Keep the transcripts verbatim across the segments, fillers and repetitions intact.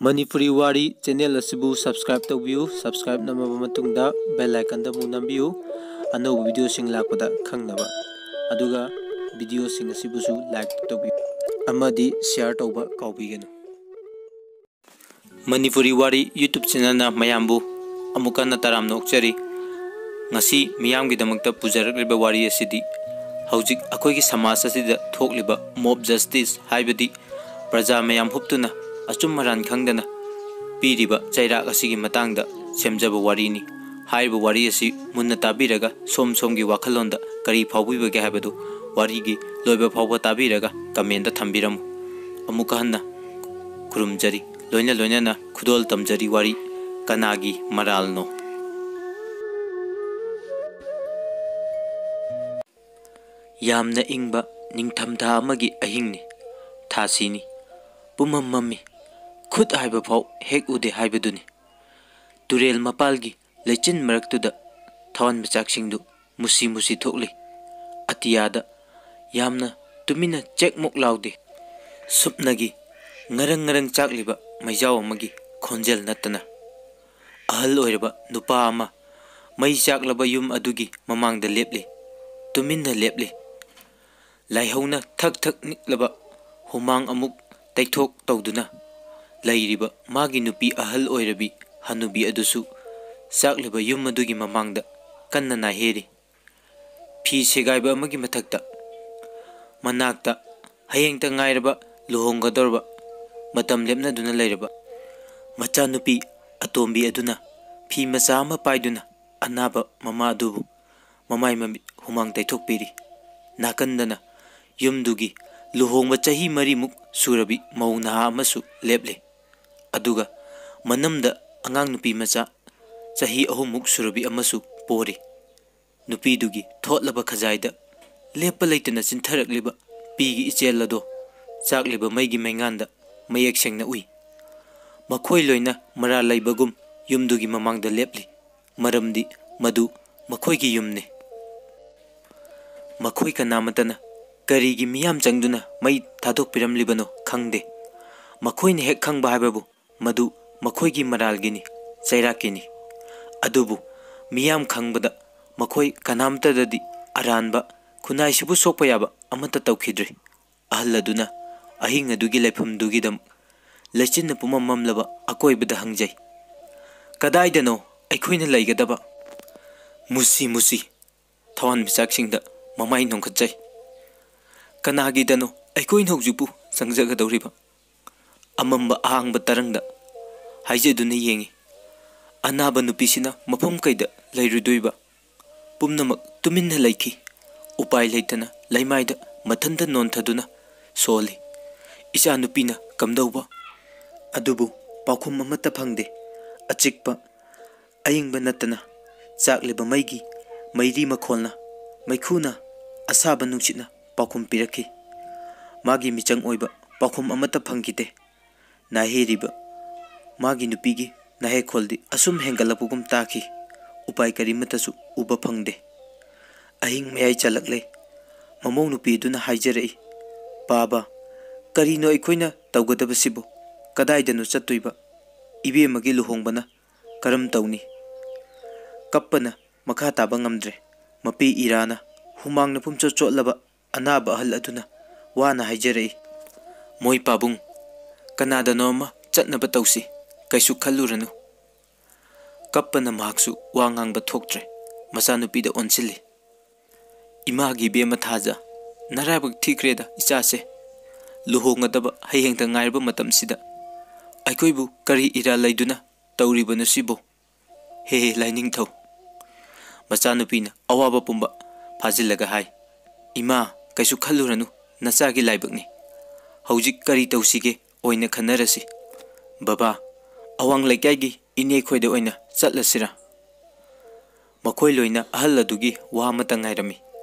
ꯃꯅꯤꯄꯨꯔꯤ ꯋꯥꯔꯤ ꯆꯦꯅꯦꯜ ꯑꯁꯤꯕꯨ subscribe ꯇꯧꯕꯤꯌꯨ꯫ Subscribe ꯅꯝꯃꯕ ꯃꯇꯨꯡꯗ bell icon ꯗ ꯑꯃꯨꯛ ꯅꯝꯕꯤꯌꯨ, ꯑꯅꯧꯕ video ꯁꯤꯡ ꯂꯥꯛꯄꯗ ꯈꯪꯅꯕ꯫ ꯑꯗꯨꯒ video ꯁꯤꯡ ꯑꯁꯤꯕꯨꯁꯨ like ꯇꯧꯕꯤꯌꯨ ꯑꯃꯗꯤ share ꯇꯧꯕ ꯀꯥꯎꯕꯤꯒꯅꯨ꯫ ꯃꯅꯤꯄꯨꯔꯤ ꯋꯥꯔꯤ YouTube channel ꯅ ꯃꯌꯥꯝꯕꯨ ꯑꯃꯨꯛ ꯍꯟꯅ ꯇꯔꯥꯝꯅ ꯑꯣꯛꯆꯔꯤ꯫ ꯉꯁꯤ ꯃꯤꯌꯥꯝꯒꯤꯗꯃꯛꯇ ꯄꯨꯖꯔꯛꯂꯤꯕ ꯋꯥꯔꯤ ꯑꯁꯤꯗꯤ ꯍꯧꯖꯤꯛ ꯑꯩꯈꯣꯏꯒꯤ ꯁꯃꯥꯖ ꯑꯁꯤꯗ ꯊꯣꯛꯂꯤꯕ mob justice, ꯍꯥꯏꯕꯗꯤ ꯄ꯭ꯔꯖꯥ ꯃꯌꯥꯝ ꯍꯨꯞꯇꯨꯅ ꯑꯆꯨꯝ ꯑꯔꯥꯟ ꯈꯪꯗꯅ ꯄꯤꯔꯤꯕ ꯆꯩꯔꯥꯛ ꯑꯁꯤꯒꯤ ꯃꯇꯥꯡꯗ ꯁꯦꯝꯖꯕ ꯋꯥꯔꯤꯅꯤ꯫ ꯍꯥꯏꯔꯤꯕ ꯋꯥꯔꯤ ꯑꯁꯤ ꯃꯨꯟꯅ ꯇꯥꯕꯤꯔꯒ ꯁꯣꯝ ꯁꯣꯝꯒꯤ ꯋꯥꯈꯜꯂꯣꯟꯗ ꯀꯔꯤ ꯐꯥꯎꯕꯤꯕꯒꯦ ꯍꯥꯏꯕꯗꯨ ꯋꯥꯔꯤꯒꯤ ꯂꯣꯏꯕ ꯐꯥꯎꯕ ꯇꯥꯕꯤꯔꯒ comment ꯊꯝꯕꯤꯔꯝꯃꯨ꯫ ꯑꯃꯨꯛ ꯍꯟꯅ ꯈꯨꯔꯨꯝꯖꯔꯤ, ꯂꯣꯏꯅ ꯂꯣꯏꯅꯅ ꯈꯨꯗꯣꯜ ꯇꯝꯖꯔꯤ꯫ ꯋꯥꯔꯤ ꯀꯅꯥꯒꯤ ꯃꯔꯥꯜꯅꯣ? ꯌꯥꯝꯅ ꯏꯪꯕ ꯅꯤꯡꯊꯝꯊꯥ ꯑꯃꯒꯤ ꯑꯍꯤꯡꯅꯤ꯫ ꯊꯥꯁꯤꯅꯤ꯫ ꯄꯨꯝꯃꯝ ꯃꯝꯃꯤ꯫ ꯈꯨꯠ ꯍꯥꯏꯕ ꯐꯥꯎ ꯍꯦꯛ ꯎꯗꯦ ꯍꯥꯏꯕꯗꯨꯅꯤ꯫ ꯇꯨꯔꯦꯜ ꯃꯄꯥꯜꯒꯤ ꯂꯩꯆꯤꯟ ꯃꯔꯛꯇꯨꯗ ꯊꯋꯥꯟꯃꯤꯆꯥꯛꯁꯤꯡꯗꯨ ꯃꯨꯁꯤ ꯃꯨꯁꯤ ꯊꯣꯛꯂꯤ꯫ ꯑꯇꯤꯌꯥꯗ ꯌꯥꯝꯅ ꯇꯨꯃꯤꯟꯅ ꯆꯦꯛꯃꯨꯛ ꯂꯥꯎꯗꯦ꯫ ꯁꯨꯞꯅꯒꯤ ꯉꯔꯪ ꯉꯔꯪ ꯆꯥꯛꯂꯤꯕ ꯃꯩꯖꯥꯎ ꯑꯃꯒꯤ ꯈꯣꯟꯖꯦꯜ ꯅꯠꯇꯅ꯫ ꯑꯍꯜ ꯑꯣꯏꯔꯕ ꯅꯨꯄꯥ ꯑꯃ ꯃꯩ ꯆꯥꯛꯂꯕ ꯌꯨꯝ ꯑꯗꯨꯒꯤ ꯃꯃꯥꯡꯗ ꯂꯦꯞꯂꯤ꯫ ꯇꯨꯃꯤꯟꯅ ꯂꯦꯞꯂꯤ꯫ ꯂꯥꯏꯍꯧꯅ ꯊꯛ ꯊꯛ ꯅꯤꯛꯂꯕ ꯍꯨꯃꯥꯡ ꯑꯃꯨꯛ ꯇꯩꯊꯣꯛ ꯇꯧꯗꯨꯅ ꯂꯩꯔꯤꯕ ꯃꯥꯒꯤ ꯅꯨꯄꯤ ꯑꯍꯜ ꯑꯣꯏꯔꯕꯤ ꯍꯅꯨꯕꯤ ꯑꯗꯨꯁꯨ ꯆꯥꯛꯂꯤꯕ ꯌꯨꯝ ꯑꯗꯨꯒꯤ ꯃꯃꯥꯡꯗ ꯀꯟꯅ ꯅꯥꯏꯍꯦꯔꯤ꯫ ꯐꯤ ꯁꯦꯒꯥꯏꯕ ꯑꯃꯒꯤ ꯃꯊꯛꯇ ꯃꯅꯥꯛꯇ ꯍꯌꯦꯡꯇ ꯉꯥꯏꯔꯕ ꯂꯨꯍꯣꯡꯒꯗꯧꯔꯕ ꯃꯇꯝ ꯂꯦꯞꯅꯗꯨꯅ ꯂꯩꯔꯕ ꯃꯆꯥꯅꯨꯄꯤ ꯑꯇꯣꯝꯕꯤ ꯑꯗꯨꯅ ꯐꯤ ꯃꯆꯥ ꯑꯃ ꯄꯥꯏꯗꯨꯅ ꯑꯅꯥꯕ ꯃꯃꯥ ꯑꯗꯨꯕꯨ ꯃꯃꯥꯏ ꯃꯃꯤꯠ ꯍꯨꯃꯥꯡ ꯇꯩꯊꯣꯛꯄꯤꯔꯤ꯫ ꯅꯥꯀꯟꯗꯅ ꯌꯨꯝꯗꯨꯒꯤ ꯂꯨꯍꯣꯡꯕ ꯆꯍꯤ ꯃꯔꯤꯃꯨꯛ ꯁꯨꯔꯕꯤ ꯃꯧ ꯅꯍꯥ ꯑꯃꯁꯨ ꯂꯦꯞꯂꯤ꯫ ꯑꯗꯨꯒ ꯃꯅꯝꯗ ꯑꯉꯥꯡ ꯅꯨꯄꯤ ꯃꯆꯥ ꯆꯍꯤ ꯑꯍꯨꯝꯃꯨꯛ ꯁꯨꯔꯕꯤ ꯑꯃꯁꯨ ꯄꯣꯔꯤ꯫ ꯅꯨꯄꯤꯗꯨꯒꯤ ꯊꯣꯠꯂꯕ ꯈꯖꯥꯏꯗ ꯂꯦꯞꯄ ꯂꯩꯇꯅ ꯆꯤꯟꯊꯔꯛꯂꯤꯕ ꯄꯤꯒꯤ ꯏꯆꯦꯜ ꯑꯗꯣ ꯆꯥꯛꯂꯤꯕ ꯃꯩꯒꯤ ꯃꯩꯉꯥꯟꯗ ꯃꯌꯦꯛ ꯁꯦꯡꯅ ꯎꯏ꯫ ꯃꯈꯣꯏ ꯂꯣꯏꯅ ꯃꯔꯥꯜ ꯂꯩꯕꯒꯨꯝ ꯌꯨꯝꯗꯨꯒꯤ ꯃꯃꯥꯡꯗ ꯂꯦꯞꯂꯤ꯫ ꯃꯔꯝꯗꯤ ꯃꯗꯨ ꯃꯈꯣꯏꯒꯤ ꯌꯨꯝꯅꯤ꯫ ꯃꯈꯣꯏ ꯀꯅꯥꯃꯠꯇꯅ ꯀꯔꯤꯒꯤ ꯃꯤꯌꯥꯝ ꯆꯪꯗꯨꯅ ꯃꯩ ꯊꯥꯗꯣꯛꯄꯤꯔꯝꯂꯤꯕꯅꯣ ꯈꯪꯗꯦ꯫ ꯃꯈꯣꯏꯅ ꯍꯦꯛ ꯈꯪꯕ ꯍꯥꯏꯕꯕꯨ ꯃꯗꯨ ꯃꯈꯣꯏꯒꯤ ꯃꯔꯥꯜꯒꯤꯅꯤ, ꯆꯩꯔꯥꯛꯀꯤꯅꯤ꯫ ꯑꯗꯨꯕꯨ ꯃꯤꯌꯥꯝ ꯈꯪꯕꯗ ꯃꯈꯣꯏ ꯀꯅꯥꯝꯇꯗꯗꯤ ꯑꯔꯥꯟꯕ, ꯈꯨꯟꯅꯥꯏꯁꯤꯕꯨ ꯁꯣꯛꯄ ꯌꯥꯕ ꯑꯃꯠꯇ ꯇꯧꯈꯤꯗ꯭ꯔꯤ꯫ ꯑꯍꯜ ꯑꯗꯨꯅ ꯑꯍꯤꯡ ꯑꯗꯨꯒꯤ ꯂꯩꯐꯝꯗꯨꯒꯤꯗꯃꯛ ꯂꯩꯆꯤꯟꯅ ꯄꯨꯝꯃꯝ ꯃꯝꯂꯕ ꯑꯀꯣꯏꯕꯗ ꯍꯪꯖꯩ, "ꯀꯗꯥꯏꯗꯅꯣ ꯑꯩꯈꯣꯏꯅ ꯂꯩꯒꯗꯕ?" ꯃꯨꯁꯤ ꯃꯨꯁꯤ ꯊꯋꯥꯟꯃꯤꯆꯥꯛꯁꯤꯡꯗ ꯃꯃꯥꯏ ꯅꯣꯟꯈꯠꯆꯩ꯫ "ꯀꯅꯥꯒꯤꯗꯅꯣ ꯑꯩꯈꯣꯏꯅ ꯍꯧꯖꯤꯛꯄꯨ ꯆꯪꯖꯒꯗꯧꯔꯤꯕ?" ꯑꯃꯝꯕ ꯑꯍꯥꯡꯕ ꯇꯔꯪꯗ ꯍꯥꯏꯖꯗꯨꯅ ꯌꯦꯡꯉꯤ꯫ ꯑꯅꯥꯕ ꯅꯨꯄꯤꯁꯤꯅ ꯃꯐꯝ ꯀꯩꯗ ꯂꯩꯔꯨꯗꯣꯏꯕ? ꯄꯨꯝꯅꯃꯛ ꯇꯨꯃꯤꯟꯅ ꯂꯩꯈꯤ꯫ ꯎꯄꯥꯏ ꯂꯩꯇꯅ ꯂꯩꯃꯥꯏꯗ ꯃꯊꯟꯇ ꯅꯣꯟꯊꯗꯨꯅ ꯁꯣꯜꯂꯤ꯫ ꯏꯆꯥꯅꯨꯄꯤꯅ ꯀꯝꯗꯧꯕ? ꯑꯗꯨꯕꯨ ꯄꯥꯎꯈꯨꯝ ꯑꯃꯠꯇ ꯐꯪꯗꯦ꯫ ꯑꯆꯤꯛꯄ ꯑꯏꯪꯕ ꯅꯠꯇꯅ ꯆꯥꯛꯂꯤꯕ ꯃꯩꯒꯤ ꯃꯩꯔꯤ ꯃꯈꯣꯜꯅ, ꯃꯩꯈꯨꯅ, ꯑꯁꯥꯕ ꯅꯨꯡꯁꯤꯠꯅ ꯄꯥꯎꯈꯨꯝ ꯄꯤꯔꯛꯈꯤ꯫ ꯃꯥꯒꯤ ꯃꯤꯆꯪ ꯑꯣꯏꯕ ꯄꯥꯎꯈꯨꯝ ꯑꯃꯠꯇ ꯐꯪꯈꯤꯗꯦ꯫ ꯅꯥꯍꯦꯔꯤꯕ ꯃꯥꯒꯤ ꯅꯨꯄꯤꯒꯤ ꯅꯥꯍꯦꯈꯣꯜꯗꯤ ꯑꯁꯨꯝ ꯍꯦꯟꯒꯠꯂꯛꯄꯒꯨꯝ ꯇꯥꯈꯤ꯫ ꯎꯄꯥꯏ ꯀꯔꯤꯃꯠꯇꯁꯨ ꯎꯕ ꯐꯪꯗꯦ꯫ ꯑꯍꯤꯡ ꯃꯌꯥꯏ ꯆꯜꯂꯛꯂꯦ꯫ ꯃꯃꯧ ꯅꯨꯄꯤ ꯑꯗꯨꯅ ꯍꯥꯏꯖꯔꯛꯏ, "ꯄꯥꯕ, ꯀꯔꯤꯅꯣ ꯑꯩꯈꯣꯏꯅ ꯇꯧꯒꯗꯕꯁꯤꯕꯨ? ꯀꯗꯥꯏꯗꯅꯣ ꯆꯠꯇꯣꯏꯕ? ꯏꯕꯦꯝꯃꯒꯤ ꯂꯨꯍꯣꯡꯕꯅ ꯀꯔꯝ ꯇꯧꯅꯤ?" ꯀꯞꯄꯅ ꯃꯈꯥ ꯇꯥꯕ ꯉꯝꯗ꯭ꯔꯦ꯫ ꯃꯄꯤ ꯏꯔꯥꯅ ꯍꯨꯃꯥꯡꯅ ꯄꯨꯝꯆꯣꯠ ꯆꯣꯠꯂꯕ ꯑꯅꯥꯕ ꯑꯍꯜ ꯑꯗꯨꯅ ꯋꯥꯅ ꯍꯥꯏꯖꯔꯛꯏ, "ꯃꯣꯏ ꯄꯥꯕꯨꯡ, ꯀꯅꯥꯗꯅꯣ ꯑꯃ ꯆꯠꯅꯕ ꯇꯧꯁꯤ, ꯀꯩꯁꯨ ꯈꯜꯂꯨꯔꯅꯨ"꯫ ꯀꯞꯄꯅ ꯃꯍꯥꯛꯁꯨ ꯋꯥ ꯉꯥꯡꯕ ꯊꯣꯛꯇ꯭ꯔꯦ꯫ ꯃꯆꯥꯅꯨꯄꯤꯗ ꯑꯣꯟꯁꯤꯜꯂꯤ꯫ "ꯏꯃꯥꯒꯤ ꯏꯕꯦꯝꯃ ꯊꯥꯖ, ꯅꯔꯥꯏꯕꯛ ꯊꯤꯈ꯭ꯔꯦꯗ ꯏꯆꯥꯁꯦ꯫ ꯂꯨꯍꯣꯡꯒꯗꯕ ꯍꯌꯦꯡꯇ ꯉꯥꯏꯔꯕ ꯃꯇꯝꯁꯤꯗ ꯑꯩꯈꯣꯏꯕꯨ ꯀꯔꯤ ꯏꯔꯥꯜ ꯂꯩꯗꯨꯅ ꯇꯧꯔꯤꯕꯅꯣ ꯁꯤꯕꯨ? ꯍꯦ ꯍꯦ ꯂꯥꯏꯅꯤꯡꯊꯧ"꯫ ꯃꯆꯥꯅꯨꯄꯤꯅ ꯑꯋꯥꯕ ꯄꯨꯝꯕ ꯐꯥꯖꯤꯜꯂꯒ ꯍꯥꯏ, "ꯏꯃꯥ, ꯀꯩꯁꯨ ꯈꯜꯂꯨꯔꯅꯨ, ꯅꯆꯥꯒꯤ ꯂꯥꯏꯕꯛꯅꯤ꯫ ꯍꯧꯖꯤꯛ ꯀꯔꯤ ꯇꯧꯁꯤꯒꯦ ꯑꯣꯏꯅ ꯈꯟꯅꯔꯁꯤ꯫ ꯕꯕꯥ, ꯑꯋꯥꯡ ꯂꯩꯀꯥꯏꯒꯤ ꯏꯅꯦ ꯈꯣꯏꯗ ꯑꯣꯏꯅ ꯆꯠꯂꯁꯤꯔꯥ?" ꯃꯈꯣꯏ ꯂꯣꯏꯅ ꯑꯍꯜ ꯑꯗꯨꯒꯤ ꯋꯥ ꯑꯃꯇ ꯉꯥꯏꯔꯝꯃꯤ꯫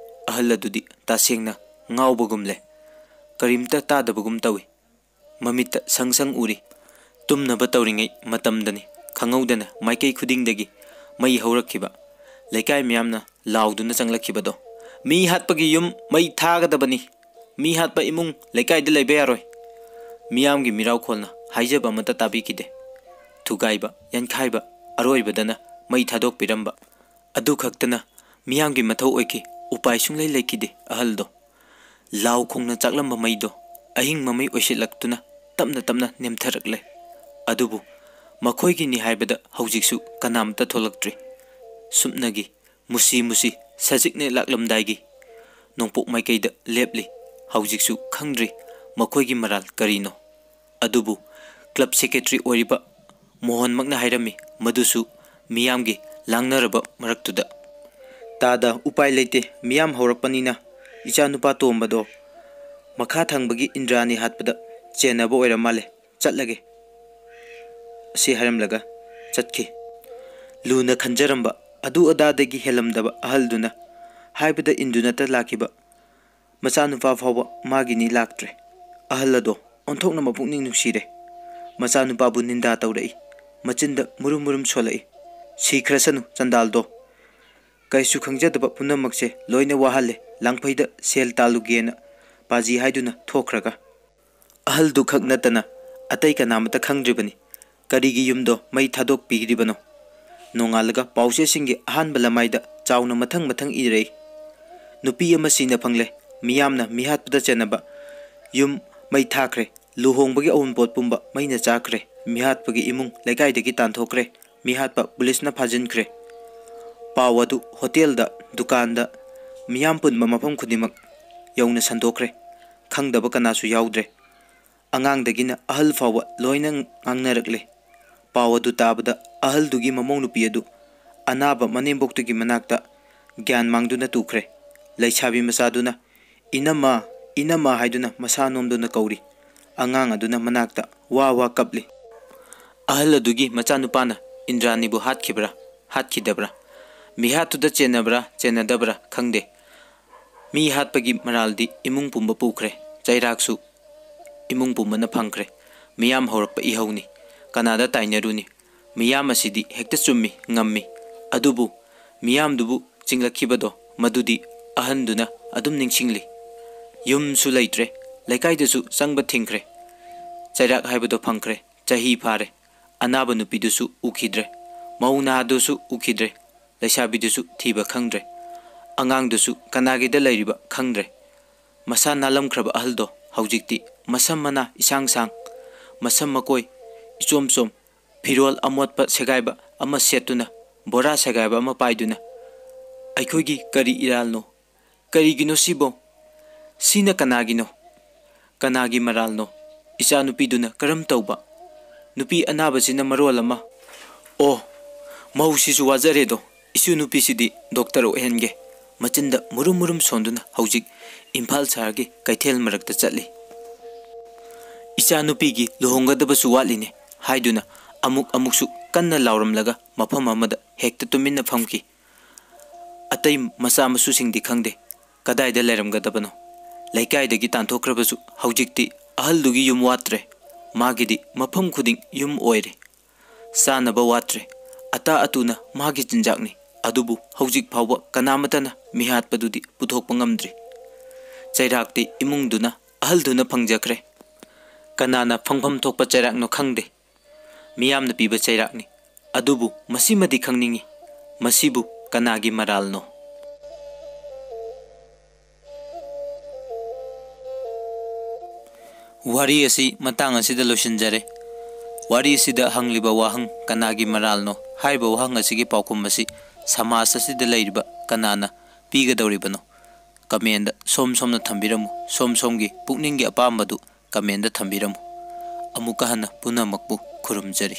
ꯑꯍꯜ ꯑꯗꯨꯗꯤ ꯇꯁꯦꯡꯅ ꯉꯥꯎꯕꯒꯨꯝꯂꯦ꯫ ꯀꯔꯤꯝꯇ ꯇꯥꯗꯕꯒꯨꯝ ꯇꯧꯏ꯫ ꯃꯃꯤꯠꯇ ꯁꯪ ꯁꯪ ꯎꯔꯤ꯫ ꯇꯨꯝꯅꯕ ꯇꯧꯔꯤꯉꯩ ꯃꯇꯝꯗꯅꯤ ꯈꯪꯍꯧꯗꯅ ꯃꯥꯏꯀꯩ ꯈꯨꯗꯤꯡꯗꯒꯤ ꯃꯩ ꯍꯧꯔꯛꯈꯤꯕ꯫ ꯂꯩꯀꯥꯏ ꯃꯤꯌꯥꯝꯅ ꯂꯥꯎꯗꯨꯅ ꯆꯪꯂꯛꯈꯤꯕꯗꯣ, "ꯃꯤ ꯍꯥꯠꯄꯒꯤ ꯌꯨꯝ ꯃꯩ ꯊꯥꯒꯗꯕꯅꯤ꯫ ꯃꯤ ꯍꯥꯠꯄ ꯏꯃꯨꯡ ꯂꯩꯀꯥꯏꯗ ꯂꯩꯕ ꯌꯥꯔꯣꯏ"꯫ ꯃꯤꯌꯥꯝꯒꯤ ꯃꯤꯔꯥꯎꯈꯣꯜꯅ ꯍꯥꯏꯖꯕ ꯑꯃꯠꯇ ꯇꯥꯕꯤꯈꯤꯗꯦ꯫ ꯊꯨꯒꯥꯏꯕ, ꯌꯥꯟꯈꯥꯏꯕ, ꯑꯔꯣꯏꯕꯗꯅ ꯃꯩ ꯊꯥꯗꯣꯛꯄꯤꯔꯝꯕ꯫ ꯑꯗꯨ ꯈꯛꯇꯅ ꯃꯤꯌꯥꯝꯒꯤ ꯃꯊꯧ ꯑꯣꯏꯈꯤ꯫ ꯎꯄꯥꯏ ꯁꯨꯡꯂꯩ ꯂꯩꯈꯤꯗꯦ ꯑꯍꯜꯗꯣ꯫ ꯂꯥꯎ ꯈꯣꯡꯅ ꯆꯥꯛꯂꯝꯕ ꯃꯩꯗꯣ ꯑꯍꯤꯡ ꯃꯃꯩ ꯑꯣꯏꯁꯤꯜꯂꯛꯇꯨꯅ ꯇꯞꯅ ꯇꯞꯅ ꯅꯦꯝꯊꯔꯛꯂꯦ꯫ ꯑꯗꯨꯕꯨ ꯃꯈꯣꯏꯒꯤꯅꯤ ꯍꯥꯏꯕꯗ ꯍꯧꯖꯤꯛꯁꯨ ꯀꯅꯥꯝꯇ ꯊꯣꯛꯂꯛꯇ꯭ꯔꯤ꯫ ꯁꯨꯞꯅꯒꯤ ꯃꯨꯁꯤ ꯃꯨꯁꯤ ꯁꯖꯤꯛꯅ ꯂꯥꯛꯂꯝꯗꯥꯏꯒꯤ ꯅꯣꯡꯄꯣꯛ ꯃꯥꯏꯀꯩꯗ ꯂꯦꯞꯂꯤ꯫ ꯍꯧꯖꯤꯛꯁꯨ ꯈꯪꯗ꯭ꯔꯤ ꯃꯈꯣꯏꯒꯤ ꯃꯔꯥꯜ ꯀꯔꯤꯅꯣ꯫ ꯑꯗꯨꯕꯨ ꯀ꯭ꯂꯕ ꯁꯦꯀ꯭ꯔꯦꯇꯔꯤ ꯑꯣꯏꯔꯤꯕ ꯃꯣꯍꯟꯃꯛꯅ ꯍꯥꯏꯔꯝꯃꯤ, ꯃꯗꯨꯁꯨ ꯃꯤꯌꯥꯝꯒꯤ ꯂꯥꯡꯅꯔꯕ ꯃꯔꯛꯇꯨꯗ꯫ "ꯇꯥꯗ, ꯎꯄꯥꯏ ꯂꯩꯇꯦ, ꯃꯤꯌꯥꯝ ꯍꯧꯔꯛꯄꯅꯤꯅ ꯏꯆꯥꯅꯨꯄꯥ ꯇꯣꯝꯕꯗꯣ ꯃꯈꯥ ꯊꯪꯕꯒꯤ ꯏꯟꯗ꯭ꯔꯥꯅꯤ ꯍꯥꯠꯄꯗ ꯆꯦꯟꯅꯕ ꯑꯣꯏꯔ ꯃꯥꯜꯂꯦ, ꯆꯠꯂꯒꯦ" ꯑꯁꯤ ꯍꯥꯏꯔꯝꯂꯒ ꯆꯠꯈꯤ꯫ ꯂꯨꯅ ꯈꯟꯖꯔꯝꯕ ꯑꯗꯨ ꯑꯗꯥꯗꯒꯤ ꯍꯦꯜꯂꯝꯗꯕ ꯑꯍꯜꯗꯨꯅ ꯍꯥꯏꯕꯗ ꯏꯟꯗꯨꯅꯇ ꯂꯥꯛꯈꯤꯕ ꯃꯆꯥꯅꯨꯄꯥ ꯐꯥꯎꯕ ꯃꯥꯒꯤꯅꯤ ꯂꯥꯛꯇ꯭ꯔꯦ꯫ ꯑꯍꯜ ꯑꯗꯣ ꯑꯣꯟꯊꯣꯛꯅ ꯃꯄꯨꯛꯅꯤꯡ ꯅꯨꯡꯁꯤꯔꯦ꯫ ꯃꯆꯥꯅꯨꯄꯥꯕꯨ ꯅꯤꯟꯗꯥ ꯇꯧꯔꯛꯏ, ꯃꯆꯤꯟꯗ ꯃꯨꯔꯨꯝ ꯃꯨꯔꯨꯝ ꯁꯣꯜꯂꯛꯏ꯫ "ꯁꯤꯈ꯭ꯔꯁꯅꯨ ꯆꯟꯗꯥꯜꯗꯣ꯫ ꯀꯩꯁꯨ ꯈꯪꯖꯗꯕ ꯄꯨꯝꯅꯃꯛꯁꯦ ꯂꯣꯏꯅ ꯋꯥꯍꯜꯂꯦ, ꯂꯥꯡꯐꯩꯗ ꯁꯦꯜ ꯇꯥꯜꯂꯨꯒꯦꯅ" ꯄꯥꯖꯤ ꯍꯥꯏꯗꯨꯅ ꯊꯣꯛꯈ꯭ꯔꯒ꯫ ꯑꯍꯜꯗꯨ ꯈꯛ ꯅꯠꯇꯅ ꯑꯇꯩ ꯀꯅꯥꯃꯠꯇ ꯈꯪꯗ꯭ꯔꯤꯕꯅꯤ꯫ ꯀꯔꯤꯒꯤ ꯌꯨꯝꯗꯣ ꯃꯩ ꯊꯥꯗꯣꯛꯄꯤꯔꯤꯕꯅꯣ? ꯅꯣꯡꯉꯥꯜꯂꯒ ꯄꯥꯎꯆꯦꯁꯤꯡꯒꯤ ꯑꯍꯥꯟꯕ ꯂꯃꯥꯏꯗ ꯆꯥꯎꯅ ꯃꯊꯪ ꯃꯊꯪ ꯏꯔꯛꯏ꯫ "ꯅꯨꯄꯤ ꯑꯃ ꯁꯤꯅ ꯐꯪꯂꯦ꯫ ꯃꯤꯌꯥꯝꯅ ꯃꯤꯍꯥꯠꯄꯗ ꯆꯦꯟꯅꯕ ꯌꯨꯝ ꯃꯩ ꯊꯥꯈ꯭ꯔꯦ꯫ ꯂꯨꯍꯣꯡꯕꯒꯤ ꯑꯋꯨꯟꯄꯣꯠ ꯄꯨꯝꯕ ꯃꯩꯅ ꯆꯥꯈ꯭ꯔꯦ꯫ ꯃꯤꯍꯥꯠꯄꯒꯤ ꯏꯃꯨꯡ ꯂꯩꯀꯥꯏꯗꯒꯤ ꯇꯥꯟꯊꯣꯛꯈ꯭ꯔꯦ꯫ ꯃꯤꯍꯥꯠꯄ ꯄꯨꯂꯤꯁꯅ ꯐꯥꯖꯤꯟꯈ꯭ꯔꯦ"꯫ ꯄꯥꯎ ꯑꯗꯨ ꯍꯣꯇꯦꯜꯗ, ꯗꯨꯀꯥꯟꯗ, ꯃꯤꯌꯥꯝ ꯄꯨꯟꯕ ꯃꯐꯝ ꯈꯨꯗꯤꯡꯃꯛ ꯌꯧꯅ ꯁꯟꯗꯣꯛꯈ꯭ꯔꯦ꯫ ꯈꯪꯗꯕ ꯀꯅꯥꯁꯨ ꯌꯥꯎꯗ꯭ꯔꯦ꯫ ꯑꯉꯥꯡꯗꯒꯤꯅ ꯑꯍꯜ ꯐꯥꯎꯕ ꯂꯣꯏꯅ ꯉꯥꯡꯅꯔꯛꯂꯦ꯫ ꯄꯥꯎ ꯑꯗꯨ ꯇꯥꯕꯗ ꯑꯍꯜꯗꯨꯒꯤ ꯃꯃꯧ ꯅꯨꯄꯤ ꯑꯗꯨ ꯑꯅꯥꯕ ꯃꯅꯦꯝꯕꯣꯛꯇꯨꯒꯤ ꯃꯅꯥꯛꯇ ꯒ꯭ꯌꯥꯟ ꯃꯥꯡꯗꯨꯅ ꯇꯨꯈ꯭ꯔꯦ꯫ ꯂꯩꯁꯥꯕꯤ ꯃꯆꯥꯗꯨꯅ "ꯏꯅꯝꯃ, ꯏꯅꯝꯃ" ꯍꯥꯏꯗꯨꯅ ꯃꯁꯥ ꯅꯣꯝꯗꯨꯅ ꯀꯧꯔꯤ꯫ ꯑꯉꯥꯡ ꯑꯗꯨꯅ ꯃꯅꯥꯛꯇ ꯋꯥ ꯋꯥ ꯀꯞꯂꯤ꯫ ꯑꯍꯜ ꯑꯗꯨꯒꯤ ꯃꯆꯥꯅꯨꯄꯥꯅ ꯏꯟꯗ꯭ꯔꯥꯅꯤꯕꯨ ꯍꯥꯠꯈꯤꯕ꯭ꯔꯥ, ꯍꯥꯠꯈꯤꯗꯕ꯭ꯔꯥ? ꯃꯤꯍꯥꯠꯇꯨꯗ ꯆꯦꯟꯅꯕ꯭ꯔꯥ, ꯆꯦꯟꯅꯗꯕ꯭ꯔꯥ ꯈꯪꯗꯦ꯫ ꯃꯤ ꯍꯥꯠꯄꯒꯤ ꯃꯔꯥꯜꯗꯤ ꯏꯃꯨꯡ ꯄꯨꯝꯕ ꯄꯨꯈ꯭ꯔꯦ꯫ ꯆꯩꯔꯥꯛꯁꯨ ꯏꯃꯨꯡ ꯄꯨꯝꯕꯅ ꯐꯪꯈ꯭ꯔꯦ꯫ ꯃꯤꯌꯥꯝ ꯍꯧꯔꯛꯄ ꯏꯍꯧꯅꯤ꯫ ꯀꯅꯥꯗ ꯇꯥꯏꯅꯔꯨꯅꯤ? ꯃꯤꯌꯥꯝ ꯑꯁꯤꯗꯤ ꯍꯦꯛꯇ ꯆꯨꯝꯃꯤ, ꯉꯝꯃꯤ꯫ ꯑꯗꯨꯕꯨ ꯃꯤꯌꯥꯝꯗꯨꯕꯨ ꯆꯤꯡꯂꯛꯈꯤꯕꯗꯣ, ꯃꯗꯨꯗꯤ ꯑꯍꯟꯗꯨꯅ ꯑꯗꯨꯝ ꯅꯤꯡꯁꯤꯡꯂꯤ꯫ ꯌꯨꯝꯁꯨ ꯂꯩꯇ꯭ꯔꯦ, ꯂꯩꯀꯥꯏꯗꯁꯨ ꯆꯪꯕ ꯊꯤꯡꯈ꯭ꯔꯦ꯫ ꯆꯩꯔꯥꯛ ꯍꯥꯏꯕꯗꯣ ꯐꯪꯈ꯭ꯔꯦ꯫ ꯆꯍꯤ ꯐꯥꯔꯦ꯫ ꯑꯅꯥꯕ ꯅꯨꯄꯤꯗꯨꯁꯨ ꯎꯈꯤꯗ꯭ꯔꯦ꯫ ꯃꯧ ꯅꯍꯥꯗꯨꯁꯨ ꯎꯈꯤꯗ꯭ꯔꯦ꯫ ꯂꯩꯁꯥꯕꯤꯗꯨꯁꯨ ꯊꯤꯕ ꯈꯪꯗ꯭ꯔꯦ꯫ ꯑꯉꯥꯡꯗꯨꯁꯨ ꯀꯅꯥꯒꯤꯗ ꯂꯩꯔꯤꯕ ꯈꯪꯗ꯭ꯔꯦ꯫ ꯃꯁꯥ ꯅꯥꯜꯂꯝꯈ꯭ꯔꯕ ꯑꯍꯜꯗꯣ ꯍꯧꯖꯤꯛꯇꯤ ꯃꯁꯝ ꯃꯅꯥ ꯏꯁꯥꯡ ꯁꯥꯡ, ꯃꯁꯝ ꯃꯀꯣꯏ ꯏꯆꯣꯝ ꯆꯣꯝ, ꯐꯤꯔꯣꯜ ꯑꯃꯣꯠꯄ ꯁꯦꯒꯥꯏꯕ ꯑꯃ ꯁꯦꯠꯇꯨꯅ, ꯕꯣꯔꯥ ꯁꯦꯒꯥꯏꯕ ꯑꯃ ꯄꯥꯏꯗꯨꯅ, "ꯑꯩꯈꯣꯏꯒꯤ ꯀꯔꯤ ꯏꯔꯥꯜꯅꯣ? ꯀꯔꯤꯒꯤꯅꯣ ꯁꯤꯕꯣ? ꯁꯤꯅ ꯀꯅꯥꯒꯤꯅꯣ? ꯀꯅꯥꯒꯤ ꯃꯔꯥꯜꯅꯣ? ꯏꯆꯥ ꯅꯨꯄꯤꯗꯨꯅ ꯀꯔꯝ ꯇꯧꯕ? ꯅꯨꯄꯤ ꯑꯅꯥꯕꯁꯤꯅ ꯃꯔꯣꯜ ꯑꯃ꯫ ꯑꯣ, ꯃꯧꯁꯤꯁꯨ ꯋꯥꯖꯔꯦꯗꯣ꯫ ꯏꯁꯨ ꯅꯨꯄꯤꯁꯤꯗꯤ ꯗꯣꯛꯇꯔ ꯑꯣꯏꯍꯟꯒꯦ꯫" ꯃꯆꯤꯟꯗ ꯃꯨꯔꯨꯝ ꯃꯨꯔꯨꯝ ꯁꯣꯟꯗꯨꯅ ꯍꯧꯖꯤꯛ ꯏꯝꯐꯥꯜ ꯁꯍꯔꯒꯤ ꯀꯩꯊꯦꯜ ꯃꯔꯛꯇ ꯆꯠꯂꯤ꯫ "ꯏꯆꯥ ꯅꯨꯄꯤꯒꯤ ꯂꯨꯍꯣꯡꯒꯗꯕꯁꯨ ꯋꯥꯠꯂꯤꯅꯦ" ꯍꯥꯏꯗꯨꯅ ꯑꯃꯨꯛ ꯑꯃꯨꯛꯁꯨ ꯀꯟꯅ ꯂꯥꯎꯔꯝꯂꯒ ꯃꯐꯝ ꯑꯃꯗ ꯍꯦꯛꯇ ꯇꯨꯃꯤꯟꯅ ꯐꯝꯈꯤ꯫ ꯑꯇꯩ ꯃꯆꯥ ꯃꯁꯨꯁꯤꯡꯗꯤ ꯈꯪꯗꯦ, ꯀꯗꯥꯏꯗ ꯂꯩꯔꯝꯒꯗꯕꯅꯣ? ꯂꯩꯀꯥꯏꯗꯒꯤ ꯇꯥꯟꯊꯣꯛꯈ꯭ꯔꯕꯁꯨ ꯍꯧꯖꯤꯛꯇꯤ ꯑꯍꯜꯗꯨꯒꯤ ꯌꯨꯝ ꯋꯥꯠꯇ꯭ꯔꯦ꯫ ꯃꯥꯒꯤꯗꯤ ꯃꯐꯝ ꯈꯨꯗꯤꯡ ꯌꯨꯝ ꯑꯣꯏꯔꯦ꯫ ꯆꯥꯅꯕ ꯋꯥꯠꯇ꯭ꯔꯦ꯫ ꯑꯇꯥ ꯑꯇꯨꯅ ꯃꯥꯒꯤ ꯆꯤꯟꯖꯥꯛꯅꯤ꯫ ꯑꯗꯨꯕꯨ ꯍꯧꯖꯤꯛ ꯐꯥꯎꯕ ꯀꯅꯥꯃꯠꯇꯅ ꯃꯤꯍꯥꯠꯄꯗꯨꯗꯤ ꯄꯨꯊꯣꯛꯄ ꯉꯝꯗ꯭ꯔꯤ꯫ ꯆꯩꯔꯥꯛꯇꯤ ꯏꯃꯨꯡꯗꯨꯅ, ꯑꯍꯜꯗꯨꯅ ꯐꯪꯖꯈ꯭ꯔꯦ꯫ ꯀꯅꯥꯅ ꯐꯪꯐꯝ ꯊꯣꯛꯄ ꯆꯩꯔꯥꯛꯅꯣ ꯈꯪꯗꯦ꯫ ꯃꯤꯌꯥꯝꯅ ꯄꯤꯕ ꯆꯩꯔꯥꯛꯅꯤ꯫ ꯑꯗꯨꯕꯨ ꯃꯁꯤꯃꯗꯤ ꯈꯪꯅꯤꯡꯏ, ꯃꯁꯤꯕꯨ ꯀꯅꯥꯒꯤ ꯃꯔꯥꯜꯅꯣ? ꯋꯥꯔꯤ ꯑꯁꯤ ꯃꯇꯥꯡ ꯑꯁꯤꯗ ꯂꯣꯏꯁꯤꯟꯖꯔꯦ꯫ ꯋꯥꯔꯤ ꯑꯁꯤꯗ ꯍꯪꯂꯤꯕ ꯋꯥꯍꯪ "ꯀꯅꯥꯒꯤ ꯃꯔꯥꯜꯅꯣ?" ꯍꯥꯏꯔꯤꯕ ꯋꯥꯍꯪ ꯑꯁꯤꯒꯤ ꯄꯥꯎꯈꯨꯝ ꯑꯁꯤ ꯁꯃꯥꯖ ꯑꯁꯤꯗ ꯂꯩꯔꯤꯕ ꯀꯅꯥꯅ ꯄꯤꯒꯗꯧꯔꯤꯕꯅꯣ? ꯀꯃꯦꯟꯗ ꯁꯣꯝ ꯁꯣꯝꯅ ꯊꯝꯕꯤꯔꯝꯃꯨ꯫ ꯁꯣꯝ ꯁꯣꯝꯒꯤ ꯄꯨꯛꯅꯤꯡꯒꯤ ꯑꯄꯥꯝꯕꯗꯨ ꯀꯃꯦꯟꯗ ꯊꯝꯕꯤꯔꯝꯃꯨ꯫ ꯑꯃꯨꯛꯀ ꯍꯟꯅ ꯄꯨꯝꯅꯃꯛꯄꯨ ꯈꯨꯔꯨꯝꯖꯔꯤ꯫